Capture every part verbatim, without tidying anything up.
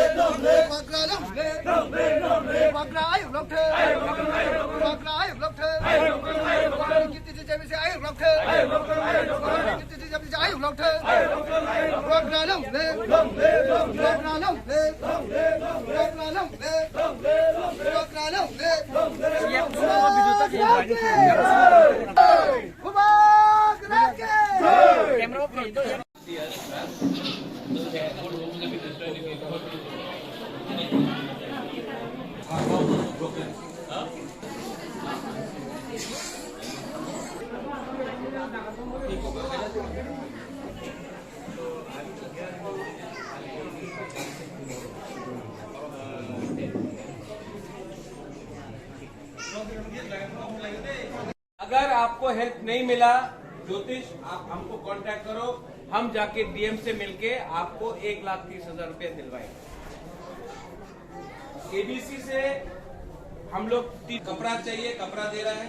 Bubagra long live. Bubagra ayuk long thang. Bubagra ayuk long thang. Bubagra ayuk long thang. Bubagra long live. Bubagra long live. Bubagra long live. Bubagra long live. Bubagra ke. अगर आपको हेल्प नहीं मिला ज्योतिष, आप हमको कांटेक्ट करो, हम जाके डीएम से मिलके आपको एक लाख तीस हजार रुपया दिलवाएंगे। एबीसी से हम लोग ती-, कपड़ा चाहिए, कपड़ा दे रहा है।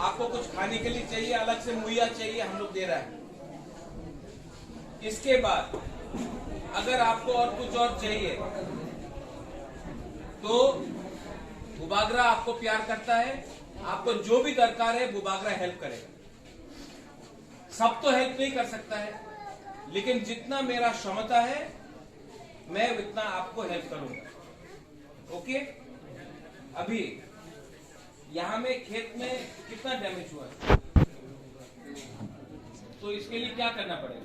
आपको कुछ खाने के लिए चाहिए, अलग से मुहैया चाहिए, हम लोग दे रहा है। इसके बाद अगर आपको और कुछ और चाहिए तो बुबागरा आपको प्यार करता है। आपको जो भी दरकार है, बुबागरा हेल्प करेगा। सब तो हेल्प नहीं कर सकता है, लेकिन जितना मेरा क्षमता है, मैं उतना आपको हेल्प करूंगा। ओके, अभी यहाँ में खेत में कितना डैमेज हुआ है, तो इसके लिए क्या करना पड़ेगा?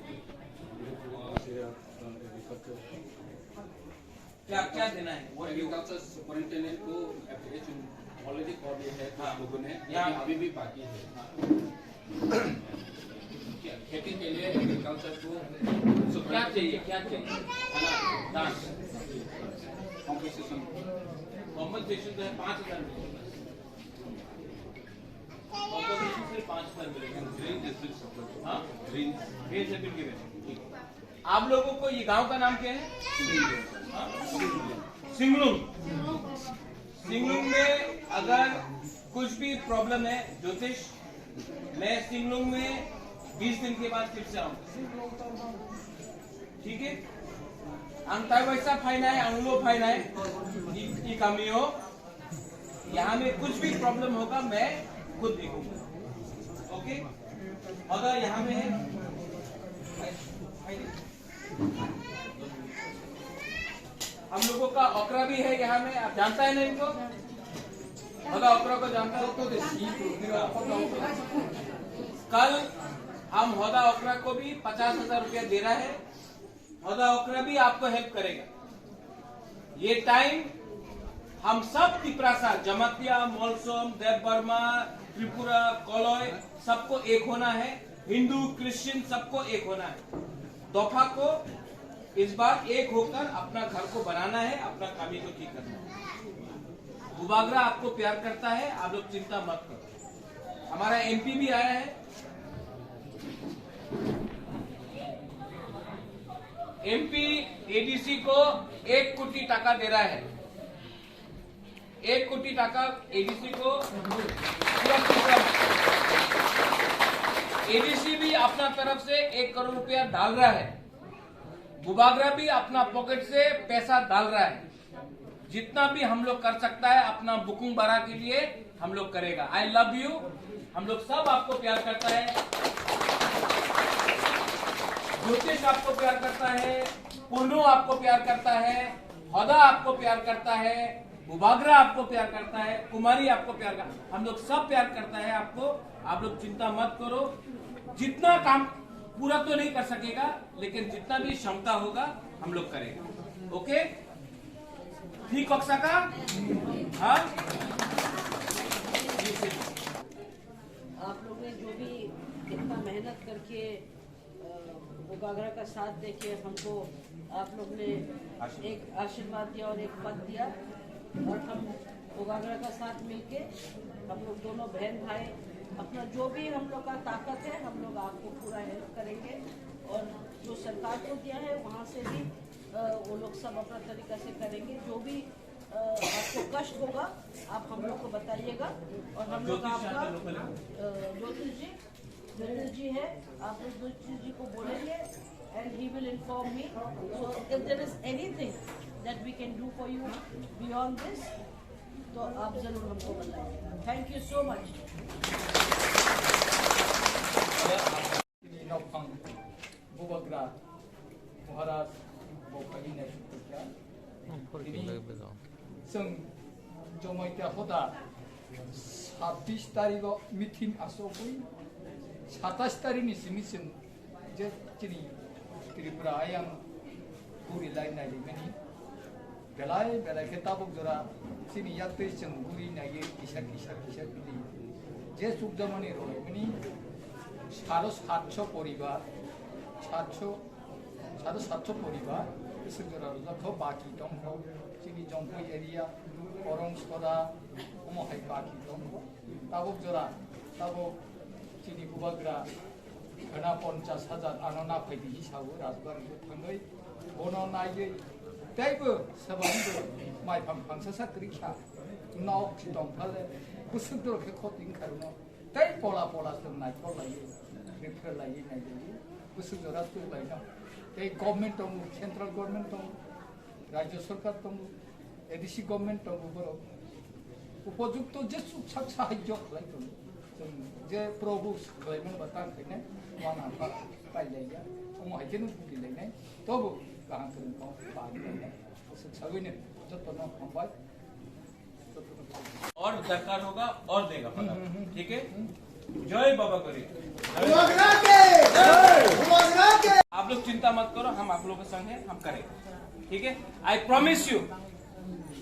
क्या क्या देना है? What you एग्रीकल्चर सुपरिंटेंडेंट को एप्लीकेशन ऑलरेडी कर दिया है कुछ हाँ। लोगों ने, यहाँ लेकिन अभी भी बाकी है। हाँ। खेती के लिए एग्रीकल्चर को क्या चाहिए, क्या चाहिए? है ना, धान। कॉम्पेंसेशन। कॉम्पेंसेशन तो है पाँच हजार मिलेगा। कॉम्पेंसेशन सिर्फ पाँच हजार मिलेगा। Green district support. हाँ? ग्रीन। ग्रीन से बिल के बेचो। ठीक। आप लोगों को ये गांव का नाम क्या है? हाँ? सिंगलुंग। सिंगलुंग में अगर कुछ भी प्रॉब्लम है ज्योतिष, मैं सिंगलुंग में बीस दिन के बाद फिर से आऊंगा। ठीक है? Ang taiwaisa phainai, ang ulo phainai, i, i kamio, यहाँ में कुछ भी प्रॉब्लम होगा, मैं खुद देखूंगा। ओके? अगर यहाँ में हम लोगों का ओकरा भी है यहाँ में, आप जानता है ना इनको? होदा ओकरा को जानता हो तो? कल हम होदा ओकरा को भी पचास हजार रुपया दे रहा है। होदा ओकरा भी आपको हेल्प करेगा। ये टाइम हम सब तिपरासा, जमातिया, मलसोम, देवबर्मा, त्रिपुरा, कलय, सबको एक होना है। हिंदू, क्रिश्चियन, सबको एक होना है। दोफा को इस बार एक होकर अपना घर को बनाना है, अपना कमी को ठीक करना है। बुबागरा आपको प्यार करता है, आप लोग चिंता मत करो। हमारा एमपी भी आया है। एमपी एडीसी को एक कोटी टाका दे रहा है। एक कोटी टाका एडीसी को पूरा, पूरा। एडीसी भी अपना तरफ से एक करोड़ रुपया डाल रहा है। बुबागरा भी अपना पॉकेट से पैसा डाल रहा है। जितना भी हम लोग कर सकता है अपना बुकुंग बारा के लिए हम लोग करेगा। I love you. हम लोग सब आपको प्यार करता है। ज्योतिष आपको प्यार करता है, पूर्णो आपको प्यार करता है, हदा आपको प्यार करता है, बुबागरा आपको प्यार करता है, कुमारी आपको प्यार कर, हम लोग सब प्यार करता है आपको। आप लोग चिंता मत करो। जितना काम पूरा तो नहीं कर सकेगा, लेकिन जितना भी क्षमता होगा हम लोग करेगा। ओके, ठीक कक्सा का? हाँ। आप लोग ने जो भी इतना मेहनत करके, अ, बुबागरा का साथ देके हमको आप लोग ने एक आशीर्वाद दिया और एक पद दिया, और हम बुबागरा का साथ मिलके हम लोग दोनों बहन भाई अपना जो भी हम लोग का ताकत है, हम लोग आपको पूरा हेल्प करेंगे। और जो सरकार को दिया है, वहाँ से भी, अ, वो लोग सब अपना तरीका से करेंगे। जो भी, अ, आपको कष्ट होगा, आप हम लोग को बताइएगा और हम लोग आपका, अ, ज्योतिष जी, ज्योतिष जी है, आप उस ज्योतिष जी को बोलेंगे and he will inform me. So if there is anything that we can do for you beyond this, तो आप जरूर हमको बताइएगा। Thank you so much. Nokphang Bubagra Maharaj bo phai nai sukha. Tini chwng Jamatia hoda sabbish tarigo meeting asogwi satais tarikni simi chwng je chini Tripura ayang guri lai nai rimani. Belai belai khe tabuk jora chini yaktwi chwng guri naiwi kisa kisa kisa bini je chukjamani rwlaimani saro satso poribar, satso, saro satso poribar bwswk jora rwjak kho, baki tong kho chini Jongpui area, Korong Soda, omo hai baki tong kho. Tabuk jora, tabuk chini Bubagra khana ponchas hajar ano na phaidi hi sao Rajbari bo thangwi bono naiwi teibo swbangbo mai phang phangsa sa kwrwi kha nok tong phale bwswk doro khe khoti wngkha rwno tei pola pola chwng naithok laiwi refer laiwi naiwi bwswk jora tu laino tei government tongo, central government tongo, rajya sarkar tongo, A D C government tongo borok. Upojukto je chuksak sahajyo khlai tongo. Chwng je Prabhu khlaimani ba tang khainai, wana pa pailaiya. Omo hai kheno bugilainai. Tobo kaham kwrwng tong pagilainai. Aswk sagwino jotono hambai. और दरकार होगा और देगा पता। हम्म, हम्म, हम्म। ठीक है, जय बाबा गरीब। आप लोग चिंता मत करो, हम आप लोगों के संग हैं, हम करेंगे। ठीक है, आई प्रॉमिस यू,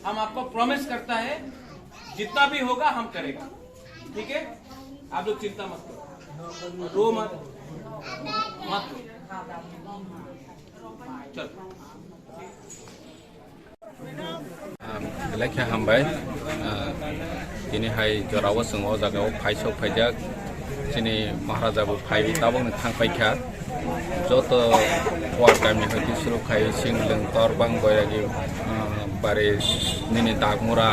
हम आपको प्रॉमिस करता है, जितना भी होगा हम करेगा। ठीक है, आप लोग चिंता मत करो, रो मत, मत रो। चलो। Belai khe hambai. Ah, tini hai jorao chwng o jagao phaisok phaijak. Chini Maharaja bo phai tabokno thang paikha. Joto Kuar kami hai Tisruk hai Singlwng, Torbang, Boiragi, ah, Bari, nini Dagmura,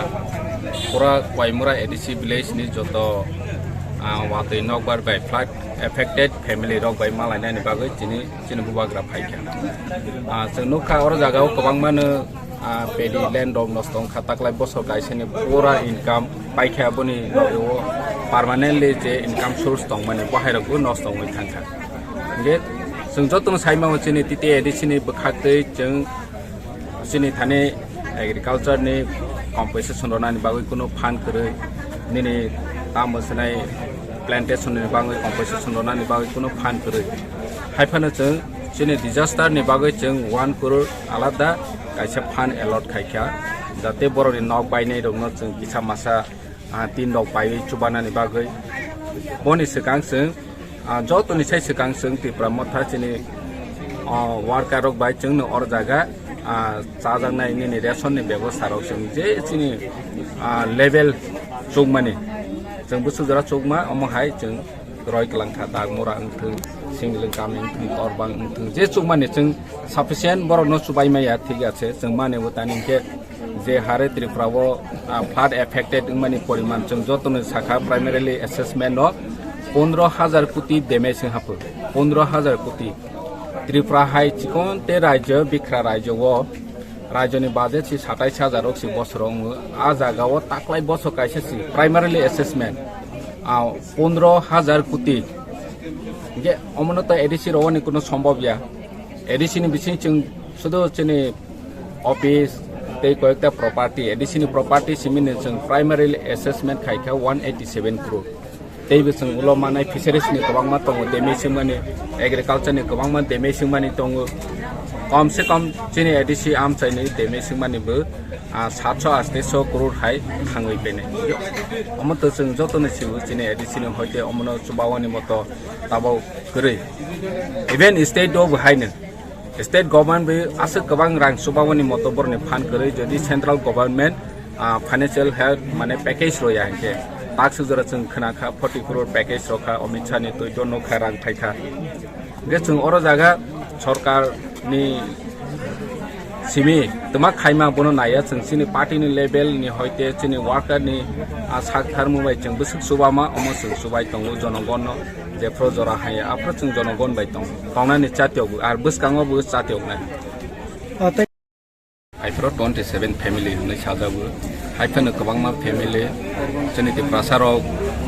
pura Koimura A D C village ni joto, ah, watwi nokbar bai flood affected family rok bai malainani bagwi chini chini bubagra phaikha. Ah, chwng nukha oro jagao kwbangmano, ah, paddy land rok nosto wngkha, taklai bosor kaisani pura income paikha, boni loge o permanently je income source tongmani bo hai rokbo nosto wngwi thangkha. Hingke chwng jotono sai mano chini T T A D C ni bwkhaktwi chwng chini thani agriculture ni compensation rwnani bagwi kunu fund kwrwi, nini tamo swnai plantation ni bagwi compensation rwnani bagwi kunu fund kwrwi. Hai phano chwng chini disaster ni bagwi chwng one crore alada Kaisa fund allot khaikha, jate borokni nok bainai rokno chwng kisa masa, ah, tin rok paiwi chubanani bagwi. Boni swkang chwng, ah, jotoni sai swkang chwng Tipra Motha chini, ah, worker rok bai chwngno or jaga, ah, chajaknai nini ration ni bebosta rok chwng je chini, ah, level chukmani, chwng bwswk jora chukma omo hai chwng roi kwlangkha, Dagmura wngthung, Singlwng kami wngthung, Torbang wngthung, je chukmani chwng sufficient borokno chubaimaya, thik ache, chwng mani bo tani hinkhe je hare Tripura o, ah, flood affected wngmani poriman chwng jotono sakha primarily assessment o pondro hajar koti damage wng haphu, pondro hajar koti. Tripura hai chikon te rajyo, bikra rajyo o rajyoni budget si satais hajar rok si bosoro wngo. A jaga o taklai bosor kaisa si primarily assessment, ah, pondro hajar koti. Hinkhe omono to A D C rogoni kuno sombhob ya. A D C ni bising chwng sudu chini office tei koyekta property, A D C ni property simini chwng primarily assessment khaikha one eighty seven crore. Teibo chwng ulo manai fisheries ni kwbangma tongo, damage wngmani, agriculture ni kwbangma damage wngmani tongo. Kom se kom chini A D C amchaini damage wngmani bo, ah, satso asteso crore hai thangwi pene. Omo to chwng jotono sibo chini A D C ni hoite omono chubawani moto tabok kwrwi. Even state o bo haino. State government bai aswk kwbang rang chubamani moto boroni phan kwrwi, jodi central government, ah, financial help mane package roya hinkhe, takswk jora chwng khna kha forty crore package rokha, Amit Shah ni twi to nokha rang phaikha. Hinkhe chwng oro jaga sorkar ni simi twma khaima bono naiya, chwng chini party ni level ni hoite chini worker ni, ah, sak tharmung bai chwng bwswk chubama omo chwng chubai tongo jonogon no. Jephru jora haya, aphru chwng jonogon bai tong, tongnani chatiyok, ar bwskango bo chatiyoknai. Ah, tei Haiphru twenty seven family hwnwi sajago. Haiphano kwbangma family chini Tiprasa rok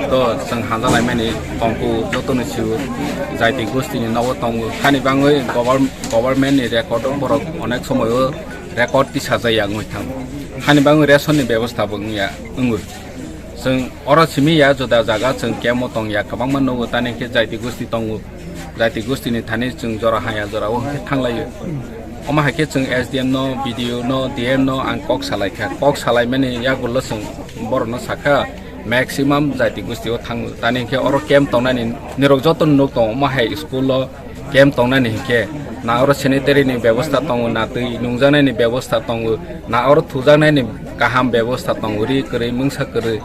to chwng hanja laimani tongkhu, jotono sio jaiti gostini nogo tongo. Hani bangwi govern-, government ni record o borok onek somoio record tisajaya wngwi thango. Hani bangwi ration ni bebosta bo wngya, wngwi. Chwng oro simi ya, juda jaga chwng camp o tong ya, kwbangma nugo, tani khe jaiti gosti tongo, jaiti gosti ni thani chwng jora haya jora o hwnkhe thanglaio. Omo hai khe chwng S D M no, B D O no, D M no ang kok salai kha, kok salai mani yagulo chwng borok no sakha, maximum jaiti gosti o thango, tani khe oro camp tongnani nirok joto nuk tongo, omo hai school o camp tongnani hinkhe na oro sanitary ni bebosta tongo, na twi nungjaknai ni bebosta tongo, na oro thujaknai ni kaham bebosta tongo, ri kwrwi mungsa kwrwi.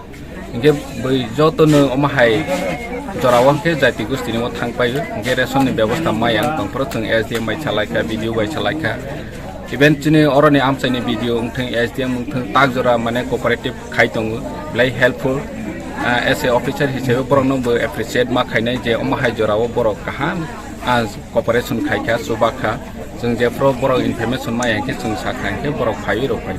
Hinkhe bui joto no omo hai jora o hinkhe jaiti gosti ni o thang pai o, hinkhe ration ni bebosta maya wng tong phuru chwng S D M bai salai kha, B D O bai salai kha. Even chini oro ni amchai ni B D O wngthung, S D M wngthung, tak jora mane cooperative khai tongo, belai helpful. Ah, as a officer hisabe borok no bo appreciate ma khainai je omo hai jora o borok kaham, ah, cooperation khai kha, chuba kha. Chwng jephru borok information maya hinkhe chwng sa kha hinkhe borok phaiwi rw phai.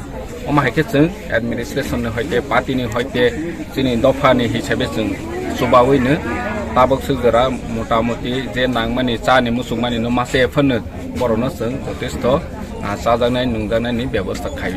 Omo hai khe chwng administration ni hoite, party ni hoite, chini dopha ni hisabe chwng chubawi no tabok swk jora motamoti je nangmani cha ni muchungmani no masa phano borok no chwng jotesto, ah, chajaknai nungjaknai ni bebosta khai.